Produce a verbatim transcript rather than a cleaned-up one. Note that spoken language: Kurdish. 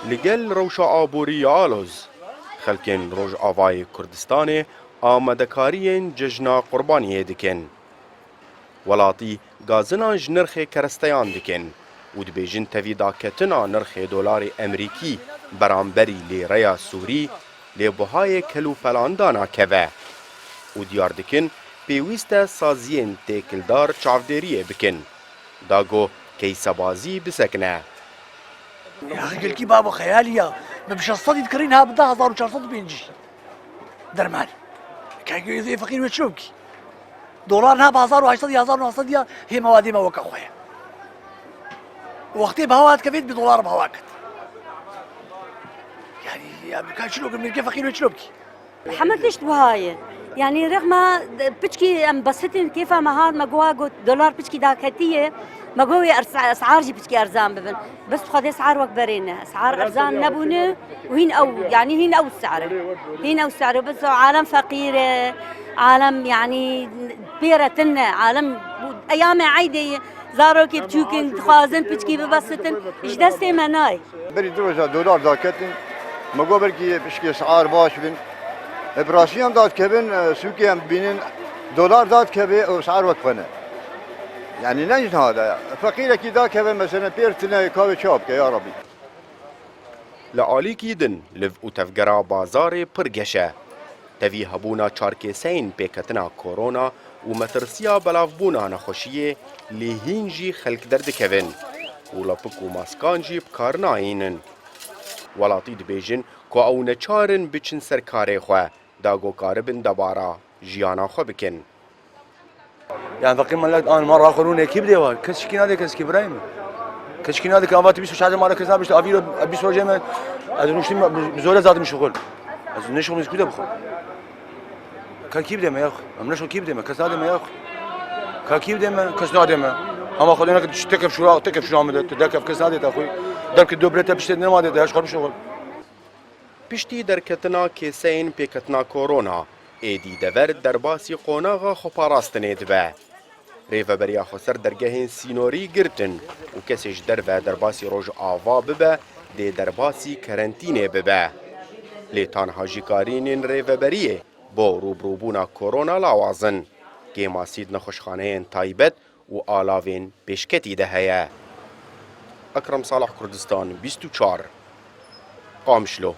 Li gel rewşa aborî ya aloz, xelkên Rojavayê Kurdistanê amadekariyên cejna Qurbaniyê dikin. Welatî gazina ji nirxê keresteyan dikin û dibêjin tevî daketina nirxê dolarê Emerîkî beramberî lêreya Sûrî lê buhayê kelûpelan danakeve û diyar dikin pêwîst e saziyên têkildar çavdêriyê bikin, da ku keysebazî bisekine. Ya gelkî babo xeyalî ya. Me bi şeş sedî dikirî, niha bi deh hezar û çar sed û pêncî derman. Kekê ê feqîr wê çilo bikî? Dolar niha bi hezar û heşt sed ya, hezar û neh sed ya, hê mewadê me weke xwe ye. Wextê bi hewa dikevê, bi dolar bi hewa ket. Yani ya bi ka çilo, gelkê feqîr wê çilo bikî? Hemû tişt wiha ye. Yanî rexma piçkî em besitin kêfa me hat, me goha got dolar piçkî daketiye, me got wê ers-, esar jî piçkî erzan bibin. Bes Xwedê esar wek berê ne. Esar erzan nebûne û hîn ew, yanî hîn ew sare. Hîn ew sare. Bes alem feqîr e, alem yanî pêre tune, alem bu eyame eydê ye. Zarokê biçûk in, dixwazin piçkî bibesitin, ji destê me nayê. Berî du roja dolar daketin, me got belkî pişkê siar baş bin. Bi rastî em dadikevin, e, sûkê em bînin, dolar dadikeve û siar wek xwe ne. Yani ne ji niha de ya. Feqîrekî dakeve mesela pêr tune kavê çawa bike ya Rabî. Li alîkî din liv û tevgera bazarê pir geş e. Tevî hebûna çar kêseyên pêketina korona û metirsiya belavbûna nexweşiyê lê hîn jî xelk derdikevin û lepik û maskan jî bi kar nayînin. Welatî dibêjin ku ew neçar in biçin ser karê xwe, da ku karibin debara jiyana xwe bikin. Yani feqîr millet an ma raxwe rûnê kî bidê wa? Kes şikî nadê kes kî birayê min. Kes şikî nadê ke ava tu bîst û çar mala kes nabişte, avî ro bîst rojê me, ez rûştî me, bi zore zatim şixul. Ez ne şixul, ez ku de bixwe? Ka kî bidê me ya xwe? Em ne şo kî bidê me? Kes nadê me ya xwe. Ka kî bidê me? Kes nadê me. Ama xwe dene ke tu tekef şura, tekef şura me de, tu dekef kes nadê te xwe. Derke do birete piştê nema dê te, ya şixul bişixul. Piştî derketina kêseyên pêketina korona, êdî dever derbasî qonaxa xweparastinê dibe. Rêveberiya xweser dergehên sînorî girtin û kesê ji derve derbasî Rojava bibe, dê derbasî kerentînê bibe. Lê tanha jîkarînên rêveberiyê bo rûbirûbûna korona lawaz in. Kêmasî di nexweşxaneyên taybet û alavên pêşketî de heye. Ekrem Salih, Kurdistan bîst û çar, Qamişlo.